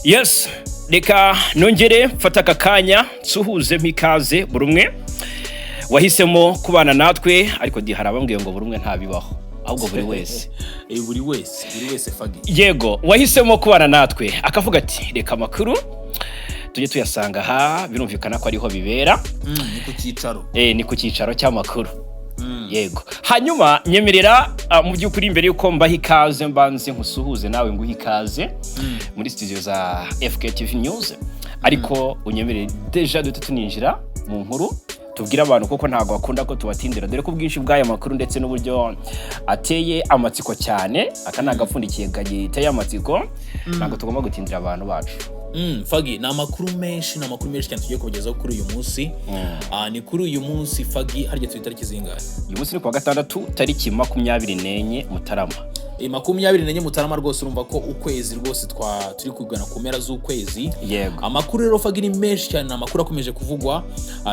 Yes, reka nongere mfate aka kanya nsuhuze mpikaze buri umwe wahisemo kubana natwe. Ariko di hari abambwiye ngo buri umwe ntabibaho, ahubwo buri wese. Buri wese, buri wese, Fagi. Yego, wahisemo kubana natwe akavuga ati: "Reka amakuru tujye tuyasanga aha." Birumvikana ko ariho bibera. Ni ku cyicaro. Ni ku cyicaro cy'amakuru, yego. Hanyuma nyemerera, mu by'ukuri mbere yuko mbaha ikaze, mbanze nkusuhuze nawe, nguhe ikaze muri studio za FKTV News. Ariko unyemerere déjà duhite tuninjira mu nkuru, tubwire abantu, kuko ntabwo bakunda ko tubatindira, dore ko ubwinshi bw'aya makuru ndetse n'uburyo ateye amatsiko cyane, aka ni agapfundikiye giteye amatsiko, ntabwo tugomba gutindira abantu bacu. Fagi, ni amakuru menshi, ni amakuru menshi cyane tugiye kubagezaho kuri uyu munsi. Ni kuri uyu munsi, Fagi, harya turi itariki zingahe? Uyu munsi ni kuwa gatandatu, tariki 24 Mutarama. 24 Mutarama rwose, urumva ko ukwezi rwose turi kugana ku mpera z'ukwezi. Amakuru rero, Fagi, ni menshi cyane. Ni amakuru akomeje kuvugwa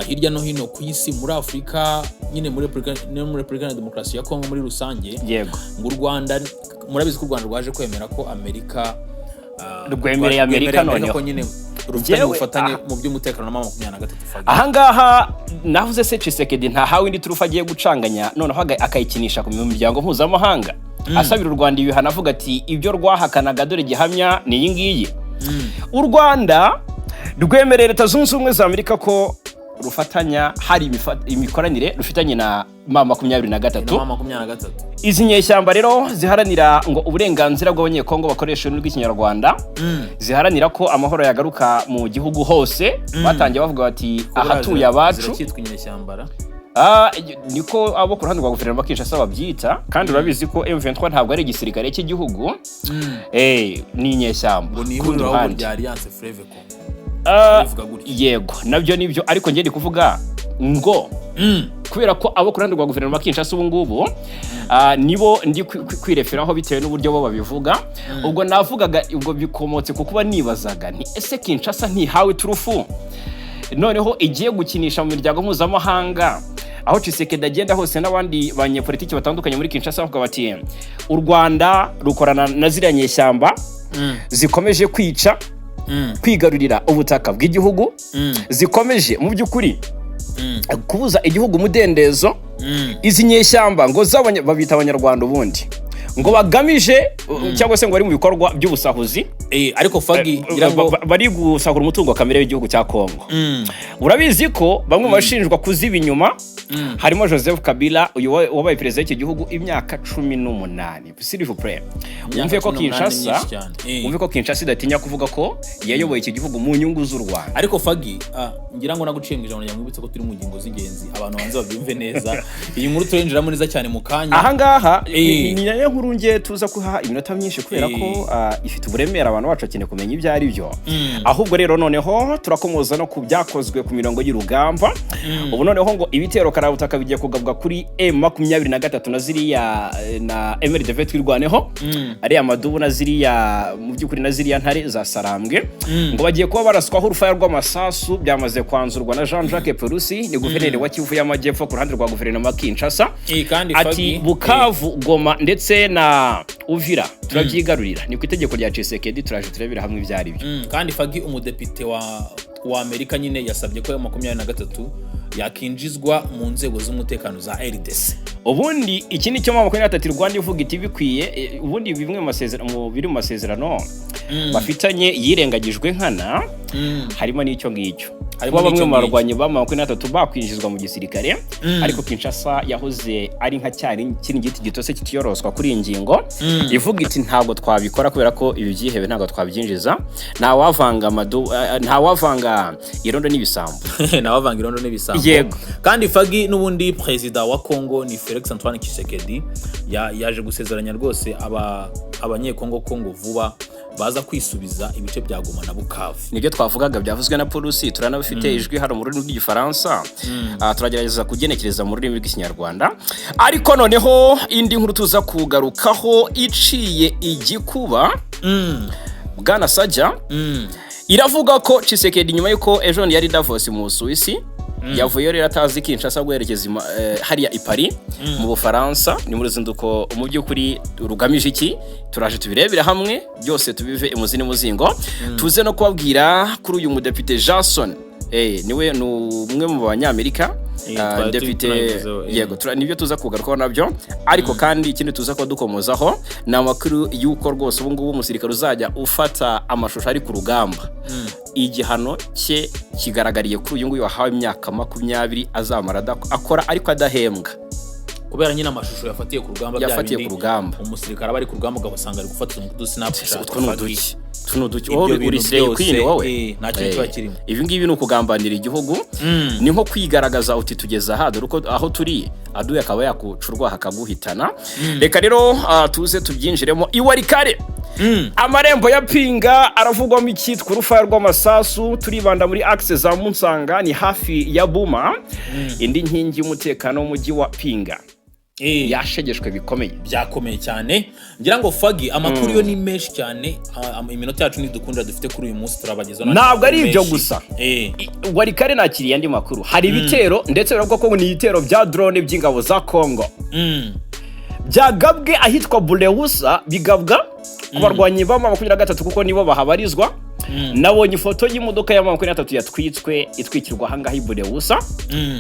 hirya no hino ku isi, muri Afurika nyine, muri Repubulika no muri Repubulika ya Demokarasi ya Kongo muri rusange. Ngo u Rwanda, murabizi ko u Rwanda rwaje kwemera ko Amerika Rwemereye Amerika rwemereye noneho. ko nyine rufitanye ubufatanye mu by'umutekano na M23, Fagi. Ahangaha navuze se Tshisekedi ntahawe indi turufu agiye gucanganya, noneho akayikinisha ku miryango mpuzamahanga, asabira u Rwanda ibihano, avuga ati: "Ibyo rwahakanaga dore gihamya ni iyi ngiyi." U Rwanda rwemereye Leta Zunze Ubumwe za Amerika ko rufatanya, hari imikoranire rufitanye na M23. Na M23. Izi nyeshyamba rero ziharanira ngo uburenganzira bw'Abanyekongo bakoresha ururimi rw'Ikinyarwanda, ziharanira ko amahoro yagaruka mu gihugu hose. Batangiye bavuga bati: "Ahatuye abacu." Ziracyitwa inyeshyamba ra? Niko abo ku ruhande rwa guverinoma Kinshasa babyita, kandi urabizi ko M23 ntabwo ari igisirikare cy'igihugu, ni inyeshyamba. Ngo ni Ku rundi ihuriro ahubwo ruhande. rya Alliance Fleuve Congo. Bivuga gutya. Yego, nabyo nibyo, ariko njye ndi kuvuga ngo kubera ko abo ku ruhande rwa guverinoma Kinshasa ubu ngubu nibo ndi kwireferaho bitewe n'uburyo bo babivuga. Ubwo navugaga, ubwo bikomotse ku kuba nibazaga nti: "Ese Kinshasa ntihawe turufu noneho igiye gukinisha mu miryango mpuzamahanga?" Aho Tshisekedi agenda hose n'abandi banyepolitiki batandukanye muri Kinshasa bavuga bati: "U Rwanda rukorana na ziriya nyeshyamba zikomeje kwica, kwigarurira ubutaka bw'igihugu, zikomeje mu by'ukuri kubuza igihugu umudendezo." Izi nyeshyamba ngo babita Abanyarwanda ubundi, ngo bagamije cyangwa se ngo bari mu bikorwa by'ubusahuzi. Ariko Fagi, ngira ngo Bari gusahura umutungo kamere w'igihugu cya Kongo. Urabizi ko bamwe mu bashinjwa kuziba inyuma harimo Joseph Kabila, uyu wabaye perezida w'iki gihugu imyaka 18, s'il vous plaît. Wumve ko 18 ni Kinshasa myinshi cyane. Wumve ko Kinshasa idatinya kuvuga ko yayoboye iki gihugu mu nyungu z'u Rwanda. Ariko Fagi, ngira ngo naguciye mu ijambo ryawe, mwibutse ko turi mu ngingo z'ingenzi, abantu banze babyumve neza. Iyi nkuru turinjiramo neza cyane mu kanya. Ahangaha ni nayo nkuru nge tuza kuha iminota myinshi kubera ko ifite uburemere, abantu bacu bakeneye kumenya ibyo ari byo. Ahubwo rero noneho turakomoza no ku byakozwe ku mirongo y'urugamba. Ubu noneho ngo ibitero karabutaka bigiye kugabwa kuri M23 na ziriya na MRDP Twirwaneho, ariya madubu na ziriya, mu by'ukuri na ziriya ntare za Sarambwe, ngo bagiye kuba baraswaho urufaya rw'amasasu. Byamaze kwanzurwa na Jean Jacques Purusi, ni guverineri wa Kivu y'Amajyepfo ku ruhande rwa guverinoma Kinshasa. Kandi ati: Fagi, "Bukavu, Goma ndetse na Uvira turabyigarurira, ni ku itegeko rya Tshisekedi." Turaje turebera hamwe ibyo ari byo. Kandi Fagi, umudepite wa Amerika nyine yasabye ko M23 yakinjizwa mu nzego z'umutekano za RDC. Ubundi iki ni cyo M23 Rwanda ivuga iti bikwiye. Ubundi bimwe mu masezerano, mu biri mu masezerano bafitanye yirengagijwe nkana, harimo n'icyo ngicyo, Harimo kuba bamwe n'icyo mu ngicyo. barwanyi ba M23 bakwinjizwa mu gisirikare. Ariko Kinshasa yahoze ari nka cyari kiri giti gitose kitiyoroswa kuri iyi ngingo, ivuga iti: "Ntabwo twabikora kubera ko ibi byihebe ntabwo twabyinjiza, ntawavanga amadu, ntawavanga irondo n'ibisambo." Nabavanga irondo n'ibisambo. Yego. Kandi Fagi, n'ubundi perezida wa Congo ni Felix Antoine Tshisekedi, yaje gusezeranya rwose aba Abanyekongo ko ngo vuba baza kwisubiza ibice bya Goma na Bukavu. Nibyo twavugaga byavuzwe na Polusi, turanabifite ijwi hano mu rurimi rw'Igifaransa. Turagerageza kugenekereza mu rurimi rw'Ikinyarwanda. Ariko noneho indi nkuru tuza kugarukaho iciye igikuba, bwana Sajya, iravuga ko Tshisekedi nyuma y'uko ejo yari Davos mu Busuwisi. Yavuyeyo rero atazi Kinshasa guherekeza hariya i Paris mu Bufaransa. Ni mu ruzinduko mu by'ukuri rugamije iki? Turaje tubirebere hamwe byose, tubive imuzi n'umuzingo. Tuze no kubabwira kuri uyu mudepite Jason, niwe ni umwe mu Banyamerika. Twari depite tunabivuzeho. Yego, nibyo tuza kugarukaho nabyo. Ariko kandi ikindi tuza kuba dukomozaho ni amakuru y'uko rwose ubu ngubu umusirikare uzajya ufata amashusho ari ku rugamba, igihano cye kigaragariye kuri uyu nguyu wahawe imyaka 20 azamara akora ariko adahembwa. Kubera nyine amashusho yafatiye ku rugamba, bya Yafatiye bindi ku rugamba. Umusirikare aba ari ku rugamba, ugasanga ari gufata utuntu Snapchat. Utwo ni uduki? Utu ni uduki? Ibyo Wowe bintu uri slay byose, queen wowe. Nta kintu kiba kirimo. Ibi ngibi ni ukugambanira igihugu, ni nko kwigaragaza uti tugeze aha, dore uko aho turi, aduye akaba yakuca urwaha akaguhitana. Reka rero tuze tubyinjiremo. Iwalikale, amarembo ya Pinga aravugwamo icyitwa urufaya rw'amasasu. Turibanda muri axe za Munsanga, ni hafi ya Buma. Indi nkingi y'umutekano w'umujyi wa Pinga yashegeshwe bikomeye. Byakomeye cyane. Ngira ngo Fagi, amakuru yo ni menshi cyane. Iminota yacu ntidukunda dufite kuri uyu munsi, turabagezaho n'andi Ntabwo ari makuru ibyo menshi. gusa. Walikale nakiriye andi makuru, hari ibitero, ndetse biravuga ko ni ibitero bya drone by'ingabo za Congo byagabwe ahitwa Buleusa, bigabwa ku barwanyi ba 23 kuko nibo bahabarizwa. Nabonye ifoto y'imodoka ya 23 yatwitswe, itwikirwa ahangaha i Buleusa.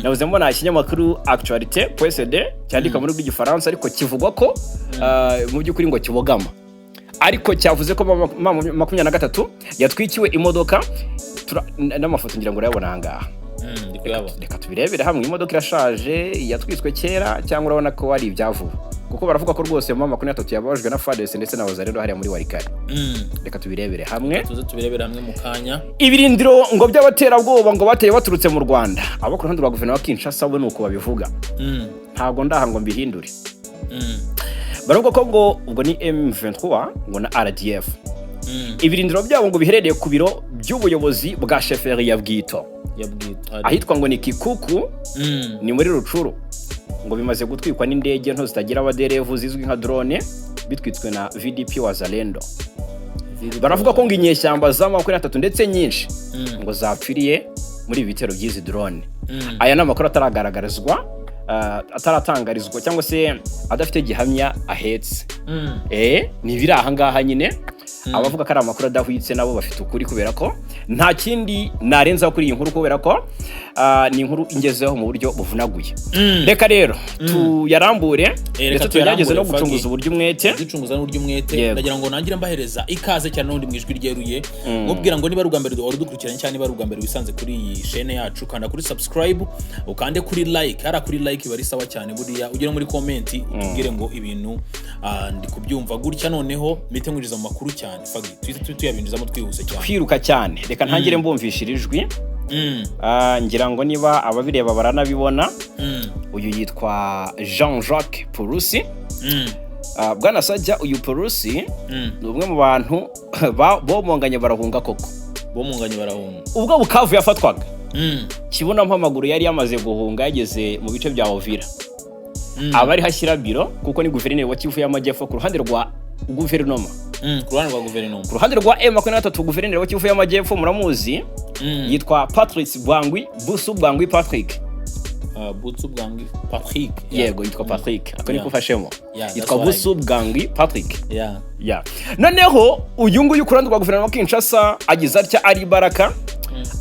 Nabuze mbona ikinyamakuru Actualité PSD cyandika muri rw'igifaransa, ariko kivugwa ko mu by'ukuri ngo kibogama, ariko cyavuze ko 23 yatwikiwe imodoka. N'amafoto ngira ngo urayabona ahangaha. Ndi kuyabona. Reka tubirebere hamwe. Imodoka irashaje, yatwitswe kera cyangwa urabona ko ari ibyavuba? Kuko baravuga ko rwose M23 yababajwe na FARDC ndetse na Wazalendo hariya muri Walikale. Reka tubirebere hamwe. Tuze tubirebere hamwe mu kanya. Ibirindiro ngo by'abaterabwoba ngo bateye baturutse mu Rwanda, abo ku ruhande rwa guverinoma wa Kinshasa bo ni uko babivuga. Ntabwo ndaha ngo mbihindure. Baravuga ko ngo ubwo ni M23 ngo na RDF, ibirindiro byabo ngo biherereye ku biro by'ubuyobozi bwa chefferie ya Bwito, Yabwita ahitwa ngo ni Kikuku, ni muri Rutshuru, ngo bimaze gutwikwa n'indege nto zitagira abaderevu zizwi nka drone, bitwitswe na VDP Wazalendo. Baravuga ko ngo inyeshyamba za 23 ndetse nyinshi ngo zapfiriye muri ibi bitero by'izi drone. Aya ni amakuru ataragaragarizwa, ataratangarizwa cyangwa se adafite gihamya ahetse. Ni ibiri aha ngaha nyine. Abavuga ko ari amakuru adahwitse nabo bafite ukuri, kubera ko nta kindi narenzaho kuri iyi nkuru, kubera ko ni inkuru ingezeho mu buryo buvunaguye. Reka rero tuyarambure, Reka ndetse tugerageze no tuyarambure, gucunguza Fagi. uburyo umwete. Ducunguza n'uburyo umwete. Yego. Ndagira ngo nangire mbahereza ikaze cyane n'ubundi mu ijwi ryeruye, mubwira ngo niba ari ubwa mbere wari udukurikiranye cyangwa niba ari ubwa mbere wisanze kuri iyi chaîne yacu, kanda kuri subscribe, ukande kuri like. Hariya kuri like biba ari sawa cyane. Buriya ugere muri comment utubwire ngo ibintu ndi kubyumva gutya, noneho mpite nkwinjiza mu makuru cyane. Fagi, tuhite tuyabinjizamo twihuse cyane. Kwiruka cyane. Reka ntangire mbumvishira ijwi. Ngira ngo niba ababireba baranabibona. Uyu yitwa Jean Jacques Purusi. Bwana Sajya, uyu Purusi ni umwe mu bantu bomonganye barahunga koko. Bomunganye barahunga. Ubwo Bukavu yafatwaga, kibona mpamaguru yari yamaze guhunga, yageze mu bice bya Uvira. Aba ariho ashyira biro, kuko ni guverineri wa Kivu y'Amajyepfo ku ruhande rwa guverinoma. Ku ruhande rwa guverinoma. Ku ruhande rwa M23, guverineri wa Kivu y'Amajyepfo muramuzi, yitwa Patrice Bwangwi Busu Bwangwi Patrick. Butsu Bwangi Patrick. Yego, yitwa Patrick, ako niko ufashemo. Yeah, that's Yitwa what I Busu Bwangwi Patrick. Yeah. Noneho uyu nguyu ku ruhande rwa guverinoma wa Kinshasa agize atya ari Baraka,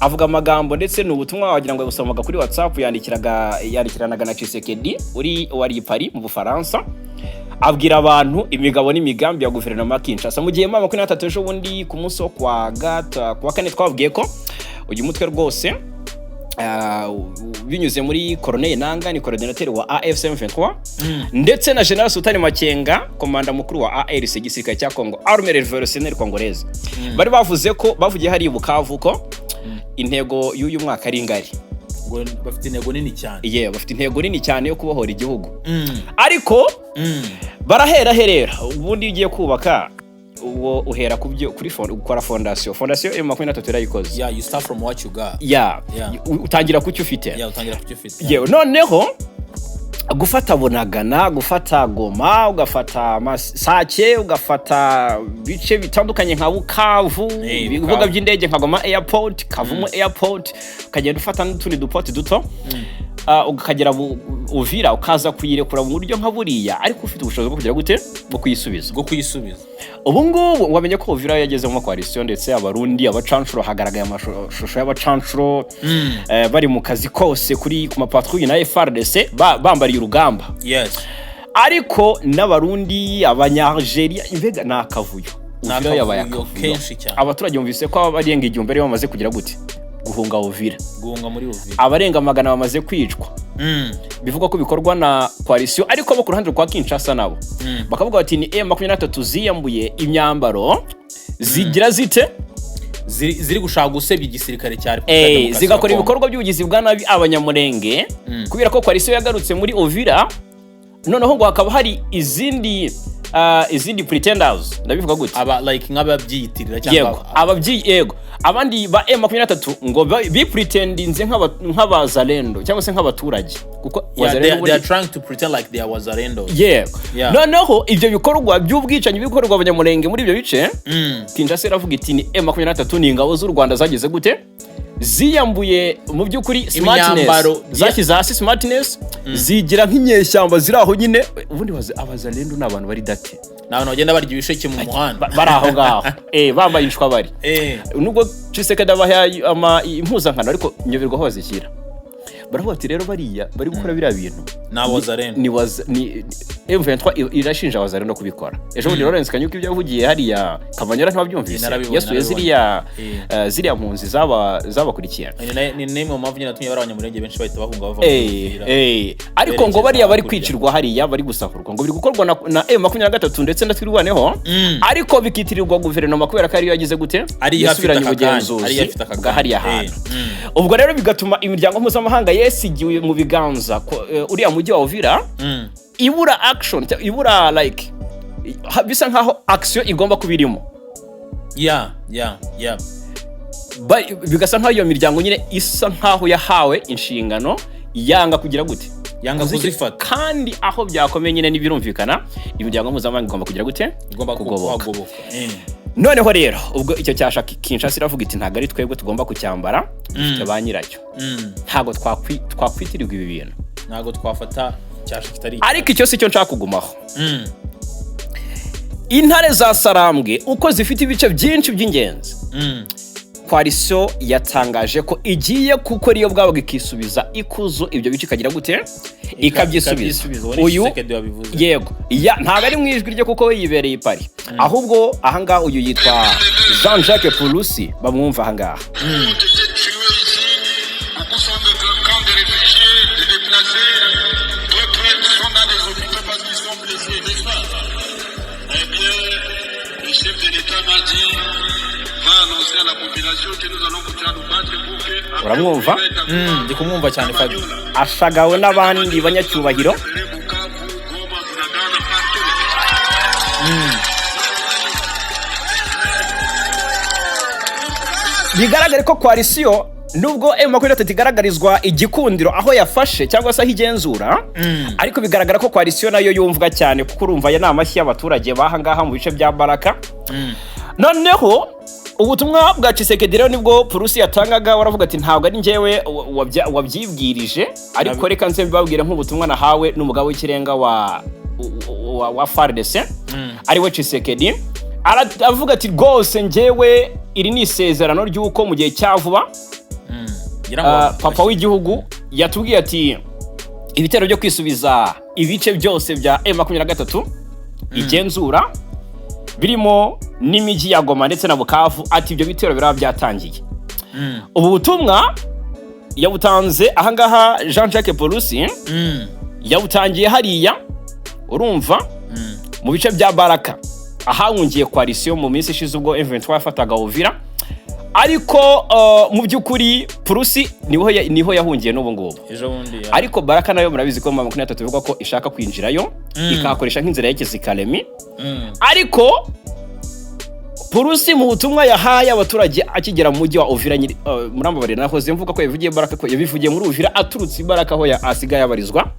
avuga amagambo, ndetse ni ubutumwa wagira ngo yabusomaga kuri WhatsApp yandikiraga, yandikiranaga na Tshisekedi uri wari i Paris mu Bufaransa, abwira abantu imigabo n'imigambi ya guverinoma ya Kinshasa. Mu gihe M23 ejo bundi ku munsi wo kuwa kane twabwiye ko uyu mutwe rwose, binyuze muri Corneille Nanga, ni coordinateur wa AFC M23, ndetse na General Sultani Makenga, komanda mukuru wa ARC, igisirikare cya Congo, Armée Révolutionnaire Congolaise, bari bavuze ko bavugiye hari i Bukavu ko intego y'uyu mwaka ari ngari. Ngo bafite intego nini cyane. Ye, bafite intego nini cyane yo kubohora igihugu. Ariko barahera herera ubundi iyo ugiye kubaka, uwo uhera ku byo kuri ukora fondation. Fondation M23 yarayikoze. Yeah, you start from what you got. Ya, utangira ku cyo ufite. Yeah, utangira ku cyo ufite. Yewe, noneho Gufata Bunagana, gufata Goma, ugafata Sake, ugafata ibice bitandukanye nka Bukavu, ibibuga Bukavu. by'indege nka Goma Airport, Kavumu Airport, ukagenda ufata n'utundi dupoti duto, ukagera Uvira, ukaza kuyirekura mu buryo nka buriya, ariko ufite ubushobozi bwo kugira gute? Bwo kuyisubiza. Bwo kuyisubiza. Ubu ngubu wamenye ko Uvira yageze mu coalition, ndetse Abarundi, abacanshuro, hagaragaye amashusho y'abacanshuro bari mu kazi kose kuri ku mapatrouille na FARDC, bambariye urugamba. Ariko n'Abarundi, Abanyalgeria, mbega ni akavuyo. Ni Uvira yabaye akavuyo akavuyo. Kenshi cyane. Abaturage bumvise ko abarenga 1000 aribo bamaze kugira gute? Guhunga Uvira. Guhunga muri Uvira. Abarenga 100 bamaze kwicwa. Bivugwa ko bikorwa na coalition, ariko bo ku ruhande rwa Kinshasa nabo bakavuga bati ni M23 ziyambuye imyambaro, zigira zite? Ziri gushaka gusebya igisirikare cya Repubulika ya Demokarasi ya Zigakora Kongo. ibikorwa by'ubugizi bwa nabi Abanyamurenge, kubera ko coalition yagarutse muri Uvira, noneho ngo hakaba hari izindi pretenders, ndabivuga gute? Aba like nk'ababyiyitirira cyangwa Yego, ababyi, yego, abandi ba M23 ngo bipretendinze nk'abazalendo cyangwa se nk'abaturage, kuko Yeah, Wazalendo they are trying to pretend like they are Wazalendo. Yego. Noneho ibyo bikorwa by'ubwicanyi biri gukorerwa Abanyamurenge muri ibyo bice, Kinshasa iravuga iti ni M23, ni ingabo z'u Rwanda zagize gute? Ziyambuye mu by'ukuri smartness, Imyambaro. zashyize hasi smartness, zigira nk'inyeshyamba ziri aho nyine. Ubundi Abazalendo ni abantu bari date. Ni abantu bagenda barya ibisheke mu muhanda. Bari aho ngaho, bambaye inshwabari. Nubwo Tshisekedi abaha impuzankano, ariko nyoberwa aho bazishyira. Baravuga ati rero bariya bari gukora biriya bintu Ni Abazalendo. Ni M23 irashinja Wazalendo kubikora. Ejo bundi Lawrence Kanyuka ibyo yavugiye hariya Kamanyola ntiwabyumvise? Narabibonye, Yasuye narabibonye. ziriya mpunzi zabakurikiye. Ni n'imwe mu mpamvu nyine yatumye bari Abanyamurenge benshi bahita bahunga bava mu Uvira. Ariko ngo Berekeza bariya bari hakurya. kwicirwa hariya, bari gusahurwa, ngo biri gukorwa na M23 ndetse na Twirwaneho, ariko bikitirirwa guverinoma kubera ko ariyo yagize gute? Ariyo afite Yasubiranye aka kanya, ubugenzuzi ariyo afite aka bwa kanya. hariya hantu. Ubwo rero bigatuma imiryango mpuzamahanga yesigiwe mu biganza ko uriya mujyi wa Uvira ibura action, ibura like bisa nkaho action igomba kuba irimo. Bigasa nkaho iyo miryango nyine isa nkaho yahawe inshingano, yanga kugira gute? Yanga kuzifata. Kandi aho byakomeye nyine ntibirumvikana, imiryango mpuzamahanga igomba kugira gute? Igomba Kugoboka. kuhagoboka. Noneho rero ubwo icyo cyasha, Kinshasa iravuga iti ntabwo ari twebwe tugomba kucyambara, dufite ba nyiracyo. Ntabwo twakwitirirwa ibi bintu. Ntabwo twafata icyasha kitari Ariko icyo si cyo nshaka kugumaho. Intare za Sarambwe uko zifite ibice byinshi by'ingenzi, coalition yatangaje ko igiye gukora iyo bwabaga ikisubiza ikuzo ibyo bice, ikagira gute? Ikabyisubiza. Ikabyisubiza. Uwo ni Uyu Tshisekedi wabivuze. Yego, ya ntabwo ari mu ijwi rye kuko we yibereye i Paris, ahubwo ahangaha uyu yitwa Jean Jacques Purusi, bamwumva ahangaha. Ont été tués ici. Beaucoup sont des camps de réfugiés, des déplacés. D'autres sont dans des hôpitaux parce qu'ils sont blessés, n'est-ce pas? Eh bien, le chef de l'État m'a dit, va annoncer à la population que nous allons continuer à nous battre pour que Uramwumva? Ndi kumwumva cyane, Fabi. Ashagawe n'abandi banyacyubahiro. Bukavu, Goma, Bunagana, partout. Bigaragare ko coalition, nubwo M23 igaragarizwa igikundiro aho yafashe cyangwa se aho igenzura, ariko bigaragara ko coalition nayo yumvwa cyane, kuko urumva aya ni amashyi y'abaturage baha ngaha mu bice bya Baraka. Noneho ubutumwa bwa Tshisekedi rero nibwo Purusi yatangaga, waravuga ati ntabwo ari njyewe wabyibwirije, ariko reka nze mbibabwire nk'ubutumwa nahawe n'umugabo w'ikirenga wa FARDC ariwe Tshisekedi. Aravuga ati rwose njyewe iri ni isezerano ry'uko mu gihe cya vuba Ngira ngo papa w'igihugu yatubwiye ati ibitero byo kwisubiza ibice byose bya M23 igenzura, birimo n'imijyi ya Goma ndetse na Bukavu, ati ibyo bitero biraba byatangiye. Ubu butumwa yabutanze ahangaha Jean Jacques Purusi, yabutangiye hariya urumva mu bice bya Baraka ahahungiye coalition mu minsi ishize ubwo M23 yafataga Uvira. Ariko mu by'ukuri Purusi niho yahungiye n'ubu ngubu. Ejo bundi Ariko Baraka nayo murabizi ko M23 bivugwa ko ishaka kwinjirayo, ikahakoresha nk'inzira yerekeza i Kalemi. Ariko Purusi Purusi mu butumwa yahaye abaturage akigera mu mujyi wa Uvira nyiri, murambabarira, nahoze mvuga ko yabivugiye Baraka, ko yabivugiye muri Uvira aturutse i Baraka aho asigaye abarizwa.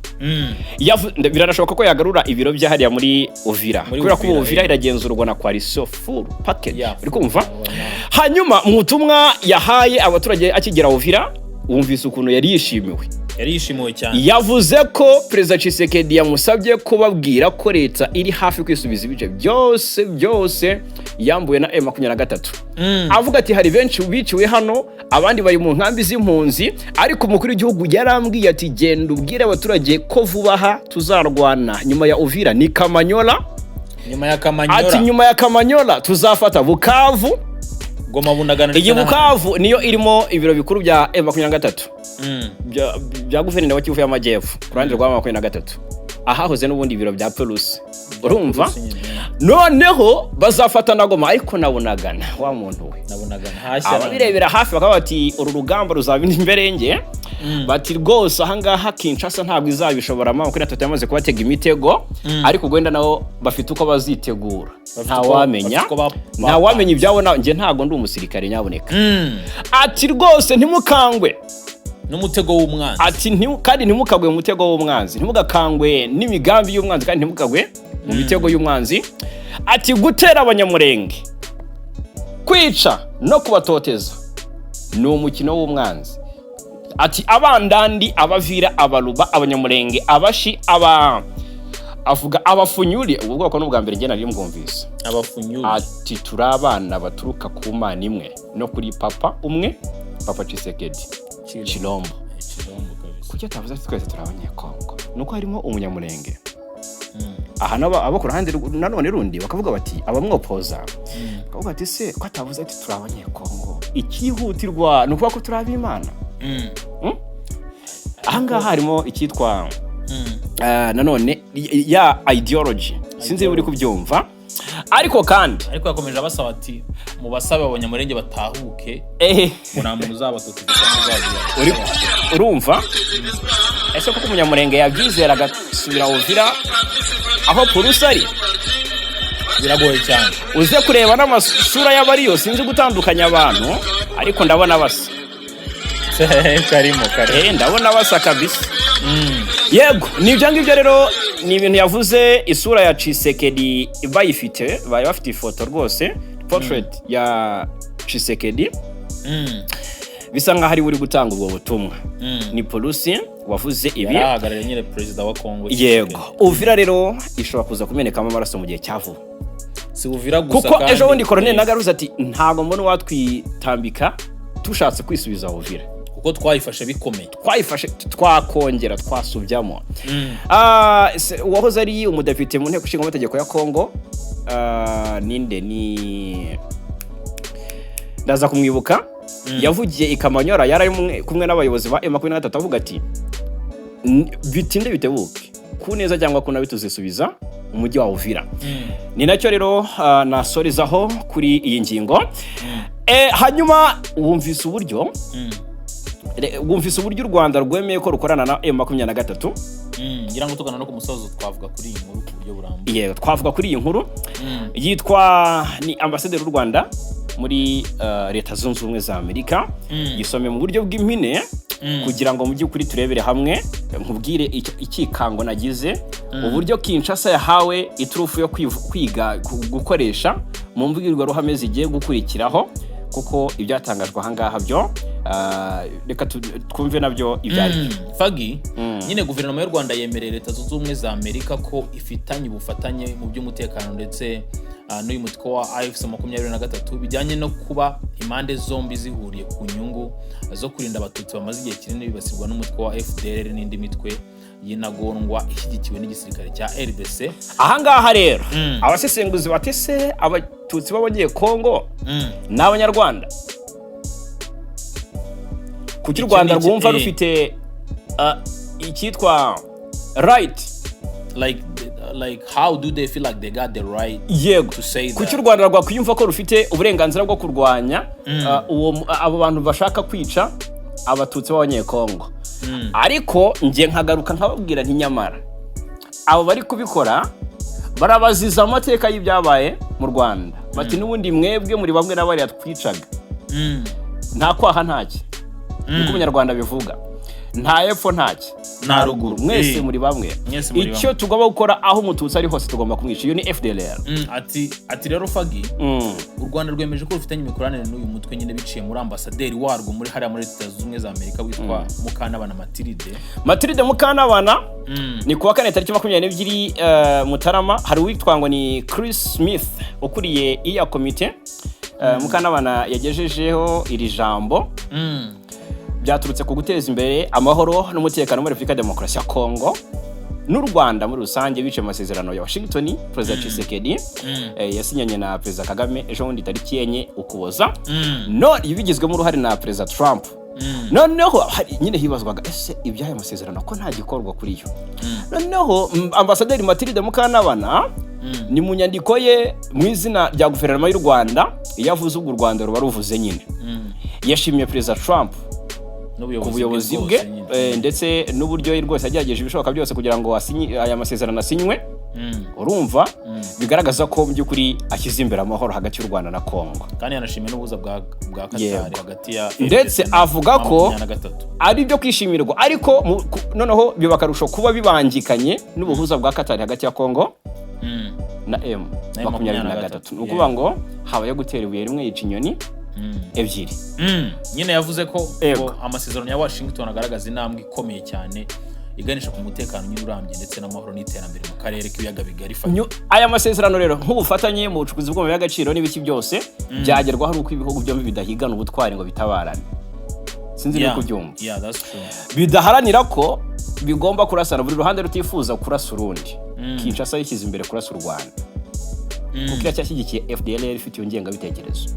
Biranashoboka ko yagarura ibiro bye hariya muri Uvira, Muri kubera ko ubu Uvira, Uvira iragenzurwa na coalition full package. Uri kumva? Urabona. Hanyuma mu butumwa yahaye abaturage akigera Uvira, wumvise ukuntu yari yishimiwe. Yari yishimiwe cyane. Yavuze ko Perezida Tshisekedi yamusabye kubabwira ko leta iri hafi kwisubiza ibice byose byose yambuwe na M23. Avuga ati: "Hari benshi biciwe hano, abandi bari mu nkambi z'impunzi, ariko umukuru w'igihugu yarambwiye ati: 'Genda ubwire abaturage ko vuba aha tuzarwana. Nyuma ya Uvira ni Kamanyola.'" Nyuma ya Kamanyola. Ati: "Nyuma ya Kamanyola tuzafata Bukavu." Goma, Bunagana Iyi ndetse n'ahandi. Bukavu niyo irimo ibiro bikuru bya M23, bya guverineri wa Kivu y'Amajyepfo ku ruhande rwa 23, ahahoze n'ubundi ibiro bya Perusi, urumva? Perusi nyine. Noneho bazafata na Goma, ariko na Bunagana, wa muntu we. Na Bunagana hashya. Ababirebera hafi bakaba bati: "Uru rugamba ruzaba imberenge." Bati: "Rwose ahangaha Kinshasa ntabwo izabishobora." 23 yamaze kubatega imitego, ariko wenda nabo bafite uko bazitegura. Ntawamenya. Bafite uko Ntawamenya ibyabo, njye ntabwo ndi umusirikare, nyabuneka. Ati: "Rwose ntimukangwe n'umutego w'umwanzi." Ati: "Kandi ntimukagwe mu mutego w'umwanzi, ntimugakangwe n'imigambi y'umwanzi, kandi ntimukagwe mu mitego y'umwanzi." Ati: "Gutera Abanyamurenge, kwica no kubatoteza ni umukino w'umwanzi." Ati: "Abandandi, Abavira, Abaruba, Abanyamurenge, Abashi, aba avuga Abafunyuri." Ubu bwoko ni ubwa mbere njye nari mbwumvise. Abafunyuri. Ati: "Turi abana baturuka ku Mana imwe no kuri papa umwe, Papa Tshisekedi Chilombo." Chilombo kabisa. Kuki atavuze ati: "Twese turi Abanyekongo"? Nuko harimo umunyamurenge. Aha nabo abo ku ruhande nanone rundi bakavuga bati, abamwopoza bakavuga ati: "Se ko atavuze ati: 'Turi Abanyekongo', ikihutirwa ni ukuvuga ko turi ab'Imana?" Aha ngaha harimo icyitwa nanone ya ideology, sinzi niba uri kubyumva, ariko kandi Ariko yakomeje abasaba ati: "Mubasabe Abanyamurenge batahuke, ngo nta muntu uzabatoteza cyangwa uzabiba." Urumva ese koko umunyamurenge yabyizera agasubira Uvira aho Purusi ari? Biragoye cyane. Uze kureba n'amasura y'abariyo, sinzi gutandukanya abantu, ariko ndabona basa. Karimo karimo. Ndabona basa kabisa. Yego, ni ibyo ngibyo rero, ni ibintu yavuze. Isura ya Tshisekedi bayifite, bari bafite ifoto rwose, portrait ya Tshisekedi. Bisa nkaho ari we uri gutanga ubwo butumwa. Ni Polusi wavuze ibi. Yari ahagarariye nyine perezida wa Kongo. Yego, Uvira rero ishobora kuza kumenekamo amaraso mu gihe cya vuba. Si Uvira gusa. Kuko ejo bundi Koroneli Nagaruze ati: "Ntabwo mbona uwatwitambika tushatse kwisubiza Uvira." Kuko twayifashe bikomeye. Twayifashe, twakongera twasubyamo. Uwahoze ari umudepite mu Nteko Ishinga Amategeko ya Kongo, ninde ni, ndaza kumwibuka, yavugiye i Kamanyora, yari ari kumwe n'abayobozi ba M23, avuga ati: "Bitinde bitebuke, ku neza cyangwa ku nabi, tuzisubiza umujyi wa Uvira." Ni nacyo rero nasorezaho kuri iyi ngingo. Hanyuma wumvise uburyo u Rwanda rwemeye ko rukorana na M23? Ngira ngo tugana no ku musozo, twavuga kuri iyi nkuru ku buryo burambuye. Yego, twavuga kuri iyi nkuru. Yitwa, ni ambasaderi w'u Rwanda muri Leta Zunze Ubumwe za Amerika. Yisome mu buryo bw'impine kugira ngo mu by'ukuri turebere hamwe, nkubwire icyikango nagize, uburyo Kinshasa yahawe iturufu yo kwiga gukoresha mu mbwirwaruhame zigiye gukurikiraho, kuko ibyatangajwe ahangaha byo, reka twumve nabyo ibyo ari byo. Fagi nyine, guverinoma y'u Rwanda yemereye Leta Zunze Ubumwe za Amerika ko ifitanye ubufatanye mu by'umutekano ndetse n'uyu mutwe wa AFC 23, bijyanye no kuba impande zombi zihuriye ku nyungu zo kurinda Abatutsi bamaze igihe kinini bibasirwa n'umutwe wa FDLR n'indi mitwe y'intagondwa ishyigikiwe n'igisirikare cya RDC. Ahangaha rero abasesenguzi batese: Abatutsi b'Abanyekongo ni Abanyarwanda? Kuki u Icyo Rwanda ni rwumva rufite icyitwa right? Like how do they feel like they got the right to say Kuki that? u Rwanda rwakwiyumva ko rufite uburenganzira bwo kurwanya abo bantu bashaka kwica Abatutsi b'Abanyekongo? Ariko njye nkagaruka nkababwira nti: nyamara abo bari kubikora barabaziza amateka y'ibyabaye mu Rwanda. Bati n'ubundi mwebwe muri bamwe n'abariya twicaga. Nta kwaha ntacyo, niko Umunyarwanda bivuga, nta epfo ntacyo, nta ruguru. Mwese muri bamwe. Mwese muri Icyo tugomba gukora, aho Umututsi ari hose tugomba kumwica. Iyo ni FDLR. Ati rero Fagi, u Rwanda rwemeje ko rufitanye imikoranire n'uyu mutwe nyine biciye muri ambasaderi warwo muri hariya muri Leta Zunze Ubumwe za Amerika witwa Mukantabana Matilde. Matilde Mukantabana. Ni kuwa kane tariki 22 Mutarama. Hari uwitwa ngo ni Chris Smith ukuriye iya komite. Mukantabana yagejejeho iri jambo. Byaturutse ku guteza imbere amahoro n'umutekano muri Repubulika ya Demokarasi ya Kongo n'u Rwanda muri rusange, biciye mu masezerano ya Washington Perezida Tshisekedi yasinyanye na Perezida Kagame ejo bundi tariki 4 Ukuboza, no bigizwemo uruhare na Perezida Trump. Noneho nyine hibazwaga: ese iby'aya masezerano ko nta gikorwa kuri yo? Noneho Ambasaderi Matilde Mukantabana ni mu nyandiko ye mu izina rya guverinoma y'u Rwanda, iyo avuze ubwo u Rwanda ruba ruvuze nyine, yashimiye Perezida Trump ku buyobozi bwe bwose nyine. Ndetse n'uburyo ye rwose yagerageje ibishoboka byose kugira ngo aya masezerano asinywe. Urumva bigaragaza ko mu by'ukuri ashyize imbere amahoro hagati y'u Rwanda na Kongo. Kandi yanashimiye n'ubuhuza bwa Katari hagati ya Ndetse FDC avuga ko 23. ari ibyo kwishimirwa, ariko noneho biba akarusho kuba bibangikanye n'ubuhuza bwa Katari hagati ya Kongo na M Na 23. Ni ukuvuga ngo habaye gutera ibuye rimwe yica inyoni ebyiri. Nyine yavuze ko ngo amasezerano ya Washington agaragaza intambwe ikomeye cyane iganisha ku mutekano nyine urambye ndetse n'amahoro n'iterambere mu karere k'Ibiyaga Bigari. Aya masezerano rero, nk'ubufatanye mu bucukuzi bw'amabuye y'agaciro n'ibiki byose, byagerwaho ari uko ibihugu byombi bidahigana ubutwari ngo bitabarane. Sinzi niba kubyumva. Yeah, that's true. Bidaharanira ko bigomba kurasana, buri ruhande rutifuza kurasa urundi. Kinshasa yishyize imbere kurasa u Rwanda kuko iracyashyigikiye FDLR ifite iyo ngengabitekerezo.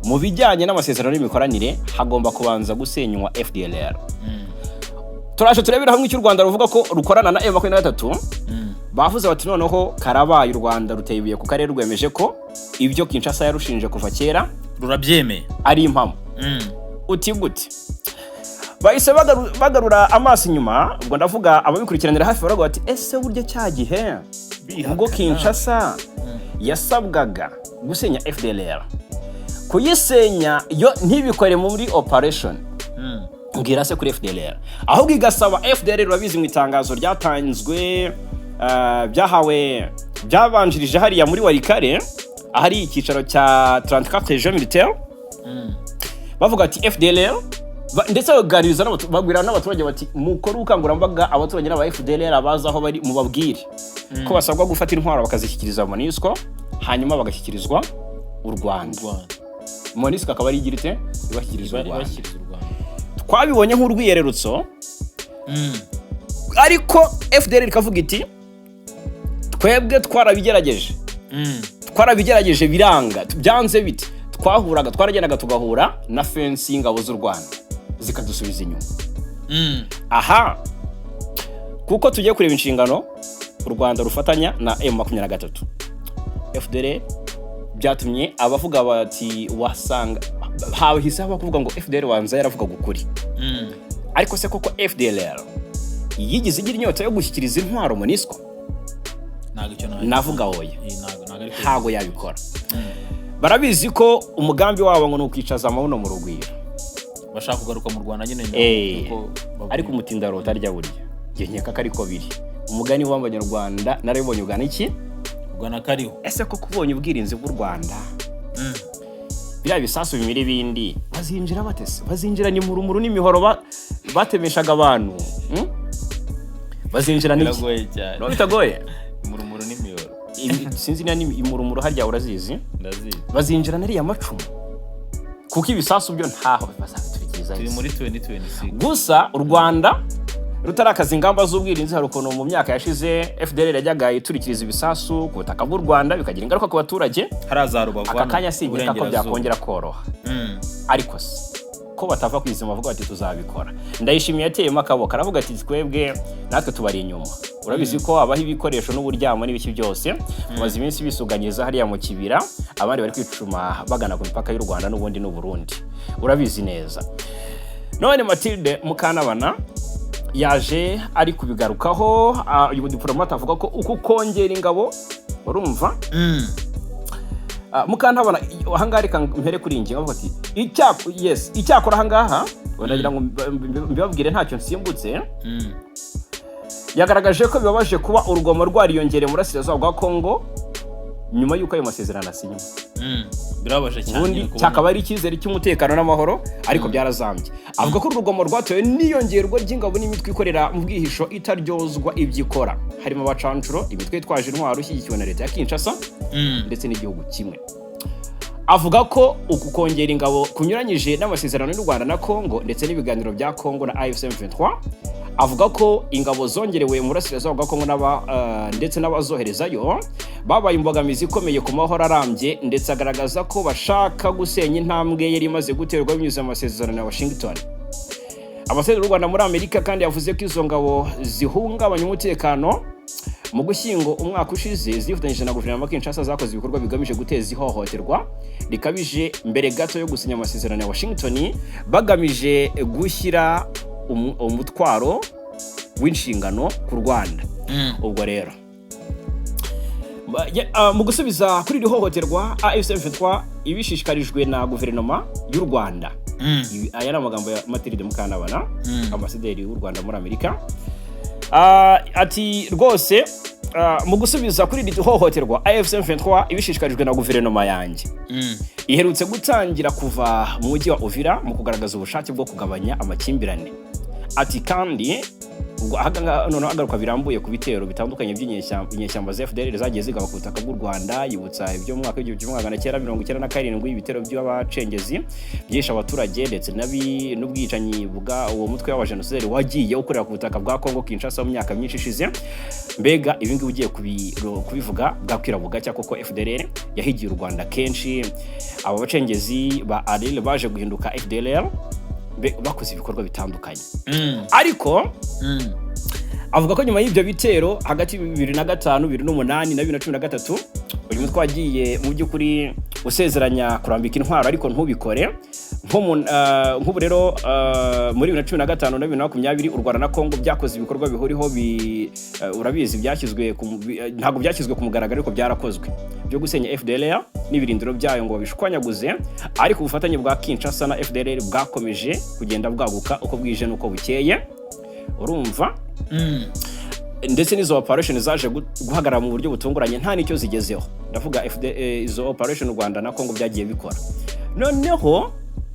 Mu bijyanye n'amasezerano y'imikoranire hagomba kubanza gusenywa FDLR. Turaje turebera hamwe icyo u Rwanda ruvuga ko rukorana na M23. Bavuze bati noneho karabaye, u Rwanda ruteye ibuye ku karere, rwemeje ko ibyo Kinshasa yarushinje kuva kera rurabyemeye, ari impamo. Uti gute? Bahise bagarura amaso inyuma. Ubwo ndavuga ababikurikiranira hafi, baravuga bati ese burya cya gihe ubwo Kinshasa yasabwaga gusenya FDLR, kuyisenya yo ntibikore muri operation mbwira se kuri FDLR, ahubwo igasaba FDLR, urabizi mu itangazo ryatanzwe, byahawe byabanjirije hariya muri Walikale ahari icyicaro cya 34 Région Militaire, bavuga ati FDLR ndetse baganiriza babwira n'abaturage bati mukore ubukangurambaga, abaturage n'aba FDLR abazi aho bari mubabwire ko basabwa gufata intwaro bakazishyikiriza MONUSCO, hanyuma bagashyikirizwa u Rwanda. Rwanda. MONUSCO akaba ari igira ite? Ibashyikiriza u Rwanda. Ibashyikiriza u Rwanda. Twabibonye nk'urwiyererutso, ariko FDLR ikavuga iti twebwe twarabigerageje, twarabigerageje biranga. Byanze bite? Twahuraga, twaragendaga tugahura na fence y'ingabo z'u Rwanda zikadusubiza inyuma. Aha kuko tugiye kureba inshingano u Rwanda rufatanya na M23 FDLR, byatumye abavuga bati wasanga hahise haba kuvuga ngo FDLR wanza yaravugaga ukuri. Ariko se koko FDLR yigeze igira inyota yo gushyikiriza intwaro MONUSCO? Ntabwo icyo Navuga oya. Ntabwo ariko. Ntago yabikora. Barabizi ko umugambi wabo ngo ni ukwicaza amabuno mu Rugwiro. Bashaka kugaruka mu Rwanda nyine nyuma y'uko Ariko umutindarota arya burya. Njye nkeka ko ariko biri. Umugani w'Abanyarwanda narabibonye ugana iki? Ugana kariho. Ese koko ubonye ubwirinzi bw'u Rwanda, biriya bisasu bimira ibindi, bazinjira batese? Bazinjira ni murumuru n'imihoro batemeshaga abantu, Bazinjira n'iki? Biragoye cyane. No bitagoye. Imurumuru n'imihoro. Sinzi niba ni imurumuru harya, urazizi? Ndazizi. Bazinjira n'ariya macumu, kuko ibisasu byo ntaho bazabiturikiriza. Turi muri 2026. Gusa u Rwanda rutarakaza ingamba z'ubwirinzi, hari ukuntu mu myaka yashize FDLR yajyaga iturikiriza ibisasu ku butaka bw'u Rwanda bikagira ingaruka ku baturage. Hariya za Rubavu Aka hano, kanya sinkeka ko Burengerazuba. byakongera koroha. Ariko se ko batava ku izima, bavuga bati tuzabikora? Ndayishimiye yateyemo akaboko, aravuga ati twebwe natwe tubari inyuma. Urabizi ko abaha ibikoresho n'uburyamo n'ibiki byose. Bamaze iminsi bisuganyiriza hariya mu kibira, abandi bari kwicuma bagana ku mipaka y'u Rwanda n'ubundi n'Uburundi, urabizi neza. None Matilde Mukantabana yaje ari kubigarukaho. Uyu mudiplomate avuga ko uku kongera ingabo, urumva, Mukantabana ahangaha, reka mpere kuri iyi ngingo, avuga ati yes, icyakora ahangaha ndagira ngo mbibabwire ntacyo nsimbutse. Yagaragaje ko bibabaje kuba urugomo rwariyongereye mu burasirazuba bwa Kongo nyuma y'uko ayo masezerano asinywe. Birababaje cyane Ubundi nyine kubona. cyakaba ari icyizere cy'umutekano n'amahoro, ariko byarazambye. Avuga ko urugomo rwatewe n'iyongerwa ry'ingabo n'imitwe ikorera mu bwihisho itaryozwa ibyo ikora, harimo abacancuro, imitwe yitwaje intwaro ishyigikiwe na leta ya Kinshasa ndetse n'igihugu kimwe. Avuga ko uku kongera ingabo kunyuranyije n'amasezerano y'u Rwanda na Congo ndetse n'ibiganiro bya Congo na AFC M23. Avuga ko ingabo zongerewe mu burasirazuba bwa Congo ndetse n'abazoherezayo babaye imbogamizi ikomeye ku mahoro arambye, ndetse agaragaza ko bashaka gusenya intambwe yari imaze guterwa binyuze mu masezerano ya Washington. Ambasaderi y'u Rwanda muri Amerika kandi yavuze ko izo ngabo zihungabanya umutekano. Mu Gushyingo umwaka ushize, zifatanyije na guverinoma ya Kinshasa, zakoze ibikorwa bigamije guteza ihohoterwa rikabije mbere gato yo gusinya amasezerano ya Washington, bagamije gushyira umutwaro w'inshingano ku Rwanda. Ubwo rero mu gusubiza kuri iri hohoterwa, AFC M23 ibishishikarijwe na guverinoma y'u Rwanda. Aya ni amagambo ya Mathilde Mukantabana, ambasaderi w'u Rwanda muri Amerika. Ati rwose mu gusubiza kuri iri hohoterwa, AFC M23 ibishishikarijwe na guverinoma yanjye iherutse gutangira kuva mu mujyi wa Uvira mu kugaragaza ubushake bwo kugabanya amakimbirane. Ati kandi ubwo ahangaha noneho agaruka birambuye ku bitero bitandukanye by'inyeshyamba za FDLR zagiye zigaba ku butaka bw'u Rwanda, yibutsa ibyo mu mwaka w'1997, ibitero by'abacengezi byishe abaturage, ndetse n'ubwicanyi bwa uwo mutwe w'abajenosideri wagiye ukorera ku butaka bwa Congo Kinshasa mu myaka myinshi ishize. Mbega ibi ngibi ugiye kubivuga bwakwira bugacya, kuko FDLR yahigiye u Rwanda kenshi. Aba bacengezi ba ARIL baje guhinduka FDLR, bakoze ibikorwa bitandukanye. Ariko avuga ko nyuma y'ibyo bitero hagati ya 2005, 2008 na 2013, uyu mutwe wagiye mu by'ukuri usezeranya kurambika intwaro ariko ntubikore. Nk'ubu rero muri 2015 na 2020, u Rwanda na Congo byakoze ibikorwa bihuriho urabizi, byashyizwe ku mu- bi- eh, ntabwo byashyizwe ku mugaragaro ariko byarakozwe, byo gusenya FDLR n'ibirindiro byayo ngo babishwanyaguze. Ariko ubufatanye bwa Kinshasa na FDLR bwakomeje kugenda bwaguka uko bwije n'uko bukeye, urumva, ndetse n'izo operation zaje guhagarara mu buryo butunguranye nta n'icyo zigezeho. Ndavuga izo operation u Rwanda na Congo byagiye bikora. Noneho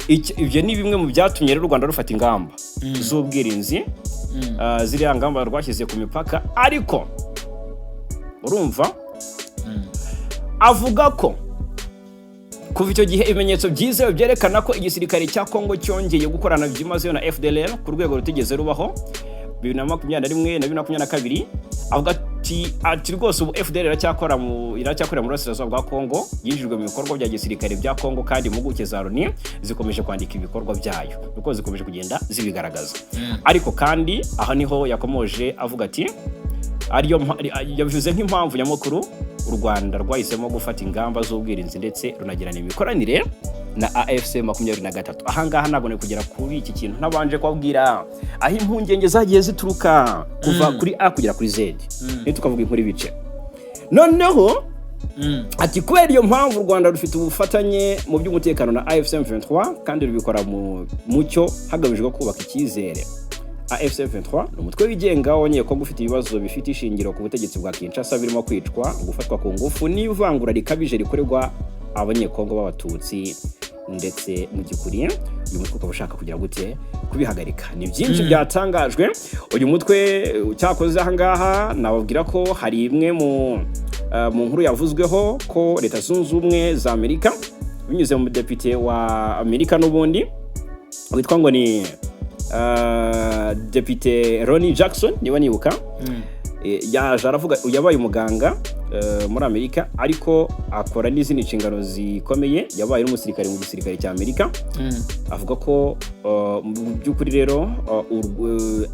ibyo ni bimwe mu byatumye rero u Rwanda rufata ingamba z'ubwirinzi, ziriya ngamba rwashyize ku mipaka. Ariko urumva, avuga ko kuva icyo gihe ibimenyetso byizewe byerekana ko igisirikare cya Congo cyongeye gukorana byimazeyo na FDLR ku rwego rutigeze rubaho 2021 na 2022. Avuga ati rwose ubu FDLR iracyakorera mu burasirazuba bwa Congo, yinjijwe mu bikorwa bya gisirikare bya Congo, kandi impuguke za Loni zikomeje kwandika ibikorwa byayo kuko zikomeje kugenda zibigaragaza. Ariko kandi aha niho yakomoje avuga ati ariyo yabivuze nk'impamvu nyamukuru u Rwanda rwahisemo gufata ingamba z'ubwirinzi ndetse runagirana imikoranire na AFC 23. Ahangaha ntabwo ni kugera kuri iki kintu ntabanje kubabwira aho impungenge zagiye zituruka kuva kuri A kugera kuri Z, niyo tukavuga inkuru ibice. Noneho ati kubera iyo mpamvu u Rwanda rufite ubufatanye mu by'umutekano na AFC M23 kandi rubikora mu mucyo hagamijwe kubaka icyizere. AFC M23 ni umutwe wigenga w'Abanyekongo ufite ibibazo bifite ishingiro ku butegetsi bwa Kinshasa, birimo kwicwa, gufatwa ku ngufu n'ivangura rikabije rikorerwa Abanyekongo b'Abatutsi. Ndetse mu by'ukuri uyu mutwe ukaba ushaka kugira gute? Kubihagarika. Ni byinshi byatangajwe. Uyu mutwe cyakoze ahangaha nababwira ko hari imwe mu nkuru yavuzweho ko Leta Zunze Ubumwe za Amerika binyuze mu mudepite wa Amerika n'ubundi witwa ngo ni Depite Ronnie Jackson niba nibuka, yaje aravuga. Yabaye umuganga muri Amerika, ariko akora n'izindi nshingano zikomeye, yabaye n'umusirikare mu gisirikare cya Amerika. Avuga ko mu by'ukuri rero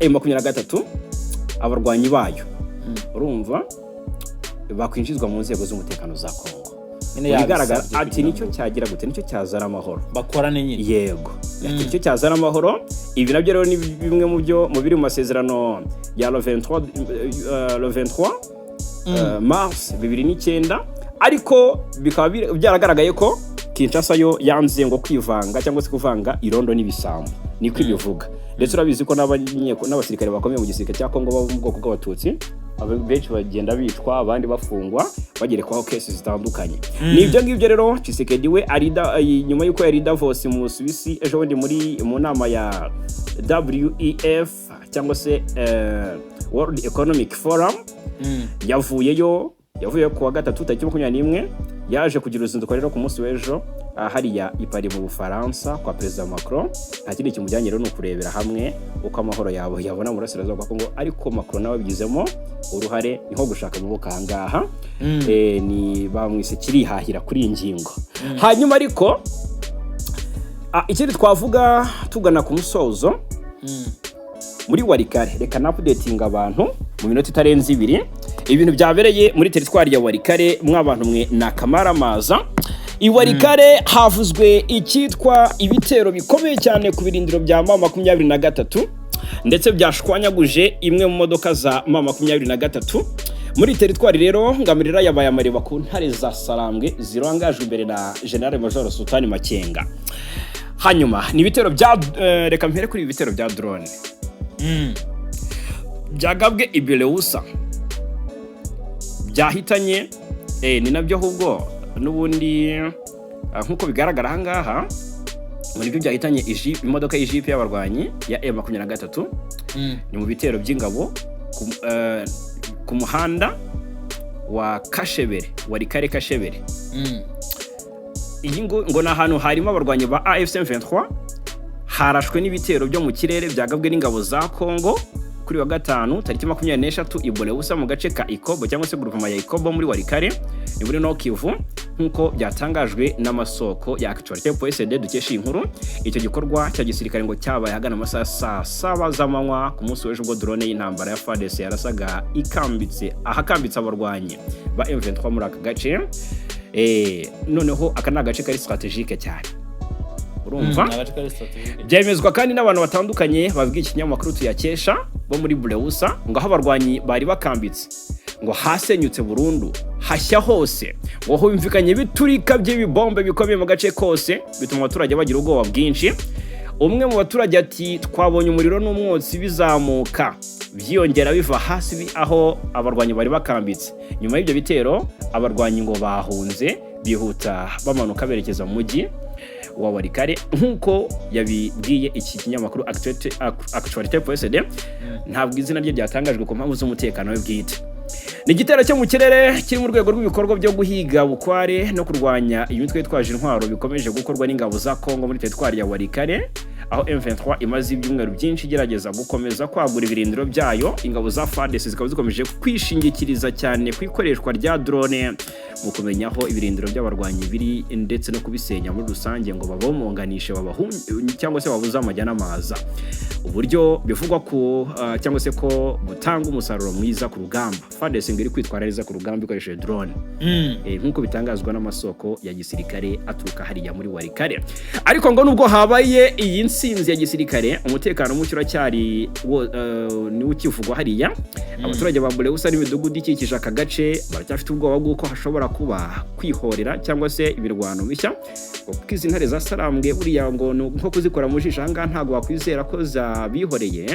M23 abarwanyi bayo, urumva, bakwinjizwa mu nzego z'umutekano za Congo. Nyine Mu bigaragara yabisabye ati kugira nicyo ngo cyagira gute? Nicyo cyazana amahoro. Bakorane nyine. Yego, ati nicyo cyazana amahoro. Ibi nabyo rero ni bimwe mu byo mu biri mu masezerano ya le 23 mars 2009. Ariko bikaba byaragaragaye ko Kinshasa yo yanze ngo kwivanga cyangwa se kuvanga irondo n'ibisambo, niko ibivuga. Ndetse urabizi ko n'abasirikare bakomeye mu gisirikare cya Kongo bo mu bwoko bw'Abatutsi, benshi bagenda bicwa, abandi bafungwa, bagerekwaho kesi zitandukanye. Ni ibyo ngibyo rero. Tshisekedi we arida nyuma y'uko yari i Davos mu Busuwisi ejo bundi muri mu nama ya WEF cyangwa se World Economic Forum, yavuyeyo kuwa gatatu tariki 21. Yaje kugira uruzinduko rero ku munsi w'ejo hariya i Paris mu Bufaransa kwa Perezida Macron. Nta kindi kimujyanye rero, ni ukurebera hamwe uko amahoro yabo yabona mu burasirazuba bwa Kongo, ariko Macron nawe abigizemo uruhare, ni nko gushaka amaboko ahangaha. Ni bamwise kirihahira kuri iyi ngingo. Hanyuma ariko ikindi twavuga tugana ku musozo, muri Walikale, reka na updating abantu mu minota itarenze 2 ibintu byabereye muri teritwari ya Walikale. Mw'abantu mwe, ni akamaramaza. I Walikale havuzwe icyitwa ibitero bikomeye cyane ku birindiro bya M23, ndetse byashwanyaguje imwe mu modoka za M23 muri teritwari. Rero ngamirira yabaye amareba ku ntare za Sarambwe zirangajwe imbere na General Major Sultani Makenga. Hanyuma ni ibitero bya reka mpere kuri ibi bitero bya drone byagabwe i Beleusa byahitanye ni nabyo ahubwo n'ubundi nk'uko bigaragara ahangaha ngo nibyo byahitanye imodoka y'ijipe y'abarwanyi ya M23. Ni mu bitero by'ingabo ku muhanda wa Kashebere, Walikale Kashebere. Iyi ngo ni ahantu harimo abarwanyi ba AFC M23, harashwe n'ibitero byo mu kirere byagabwe n'ingabo za Congo kuri wa gatanu tariki 23 i Boleusa mu gace ka Ikobo cyangwa se groupement ya Ikobo muri Walikale, ni muri Nord Kivu, nk'uko byatangajwe n'amasoko ya Actualité.sd dukesha iyi nkuru. Icyo gikorwa cya gisirikare ngo cyabaye ahagana amasaha saa 7 z'amanywa ku munsi w'ejo, ubwo drone y'intambara ya FARDC yarasaga ikambitse ahakambitse abarwanyi ba M23 muri aka gace. Noneho aka ni agace kari stratégique cyane, urumva. Ni agace kari stratégique. Byemezwa kandi n'abantu batandukanye babwiye ikinyamakuru tuyakesha bo muri Buleusa ngo aho abarwanyi bari bakambitse ngo hasenyutse burundu, hashya hose, ngo humvikanye ibiturika by'ibibombe bikomeye mu gace kose, bituma abaturage bagira ubwoba bwinshi. Umwe mu baturage ati: "Twabonye umuriro n'umwotsi bizamuka byiyongera biva hasi aho abarwanyi bari bakambitse." Nyuma y'ibyo bitero abarwanyi ngo bahunze bihuta, bamanuka berekeza mu mujyi wa Walikale, nk'uko yabibwiye iki kinyamakuru Actualité.sd. Ntabwo izina rye ryatangajwe ku mpamvu z'umutekano we bwite. Ni igitero cyo mu kirere kiri mu rwego rw'ibikorwa byo guhiga bukware no kurwanya imitwe yitwaje intwaro bikomeje gukorwa n'ingabo za Congo muri teritwari ya Walikale, aho M23 imaze ibyumweru byinshi igerageza gukomeza kwagura ibirindiro byayo. Ingabo za FARDC zikaba zikomeje kwishingikiriza cyane ku ikoreshwa rya drone mu kumenya aho ibirindiro by'abarwanyi biri ndetse no kubisenya muri rusange, ngo babomonganishe cyangwa se babuze amajya n'amaza, uburyo bivugwa ko cyangwa se ko butanga umusaruro mwiza ku rugamba. FARDC ngo iri kwitwara neza ku rugamba ikoresheje drone, nk'uko bitangazwa n'amasoko ya gisirikare aturuka hariya muri Walikale. Ariko ngo nubwo habaye iyi nsinzi ya gisirikare, umutekano muke uracyari niwo ukivugwa hariya. Abaturage ba Buleusa n'imidugudu ikikije aka gace baracyafite ubwoba bw'uko hashobora kuba kwihorera cyangwa se imirwano mishya, ngo kuko izi ntare za Sarambwe buriya ngo ni nko kuzikora mu jisho ahangaha, ntabwo wakwizera ko zabihoreye.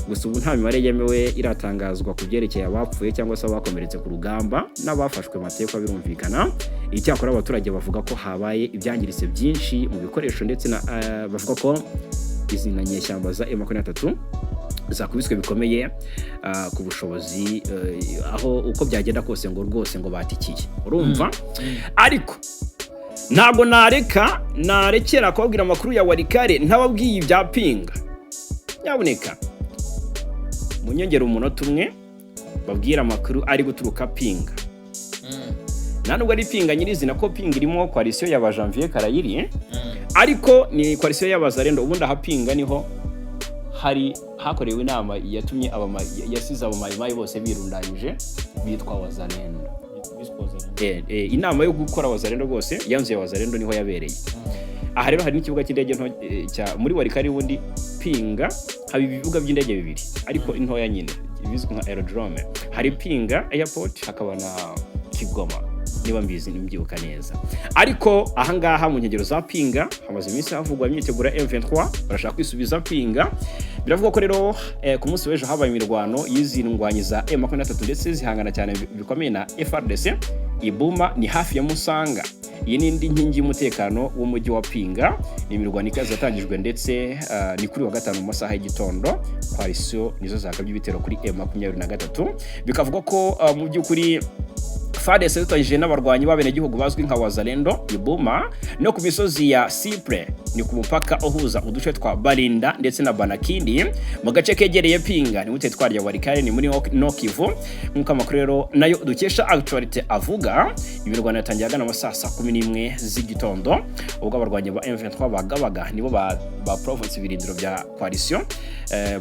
Gusa ubu nta mibare yemewe iratangazwa ku byerekeye abapfuye cyangwa se abakomeretse ku rugamba n'abafashwe matekwa, birumvikana. Icyakora abaturage bavuga ko habaye ibyangiritse byinshi mu bikoresho, ndetse na bavuga ko izi na nyeshyamba za M23 zakubiswe bikomeye ku bushobozi aho uko byagenda kose ngo rwose ngo batikiye, urumva. Ariko ntabwo narekera kubabwira amakuru ya Walikale ntababwiye ibya Pinga. Nyabuneka munyongere umunota umwe babwire amakuru ari guturuka Pinga. Nta nubwo ari Pinga nyirizina, ko Pinga irimo coalition ya ba Janvier Karayiri, ariko ni coalition y'Abazarendo. Ubundi aha Pinga niho hari hakorewe inama yatumye yasize abamayimayi bose birundanyije bitwa Wazalendo. Inama yo gukora Wazalendo rwose yanzuye Wazalendo niho yabereye. Aha rero hari n'ikibuga cy'indege nto cya muri Walikale. Ubundi Pinga haba ibibuga by'indege bibiri, ariko intoya nyine bizwi nka aerodrome. Hari Pinga Airport, hakaba na Kigoma. Niba mbizi, mbyibuka neza. Ariko ahangaha mu nkengero za Pinga hamaze iminsi havugwa imyiteguro ya M23, barashaka kwisubiza Pinga. Biravugwa ko rero ku munsi w'ejo habaye imirwano y'izi ndwanyi za M23, ndetse zihangana cyane bikomeye na FARDC. Ibuma ni hafi ya Musanga, iyi ni indi nkingi y'umutekano w'umujyi wa Pinga. Ni imirwano ikaze yatangijwe ndetse ni kuri wa gatanu mu masaha y'igitondo. Coalition nizo zagabye ibitero kuri M23. Bikavugwa ko mu by'ukuri FARDC zifatanyije n'abarwanyi b'abenegihugu bazwi nka Wazalendo Ibuma no ku misozi ya Cyprès, ni ku mupaka uhuza uduce twa Barinda ndetse na Banakindi mu gace kegereye Pinga, ni muri teritwari ya Walikale, ni muri Nord Kivu. Nk'uko amakuru rero nayo dukesha Actualité avuga, imirwano yatangiye ahagana amasaha saa 11 z'igitondo, ubwo abarwanyi ba M23 bagabaga, nibo ba province, ibirindiro bya coalition,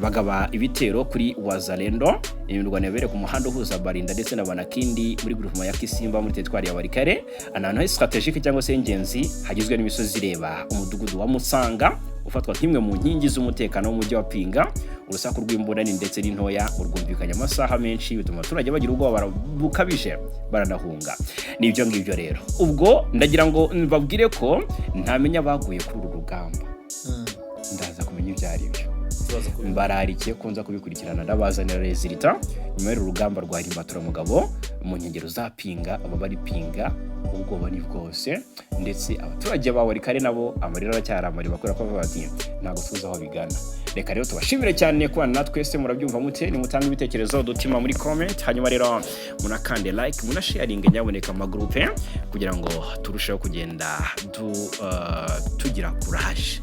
bagaba ibitero kuri Wazalendo. Imirwano yabereye ku muhanda uhuza Barinda ndetse na Banakindi muri groupement ya Kisimba muri teritwari ya Walikale, ahantu hari stratégique cyangwa se ingenzi, hagizwe n'imisozi ireba umudugudu wa Musanga ufatwa nk'imwe mu nkingi z'umutekano w'umujyi wa Pinga. Urusaku rw'imbunda nini ndetse n'intoya urwumvikanye amasaha menshi, bituma abaturage bagira ubwoba bukabije, baranahunga. Nibyo ngibyo rero. Ubwo ndagira ngo mbabwire ko ntamenya abaguye kuri uru rugamba, ndaza kumenya ibyo ari byo. Mbararikiye ko nza kubikurikirana, ndabazanira résultat nyuma y'uru rugamba rwa Mugabo mu nkengero za Pinga. Aba bari Pinga ubwoba ni bwose, ndetse abaturage ba Walikale nabo amarira aracyari amariba, kubera ko bavuga bati: "Ntabwo tuzi aho bigana." Reka rero tubashimire cyane kubana natwe. Se murabyumva mute? Nimutanga ibitekerezo udutima muri comment, hanyuma rero munakande like, munasharinge nyaboneka amagroupe, kugira ngo turusheho kugenda tugira courage.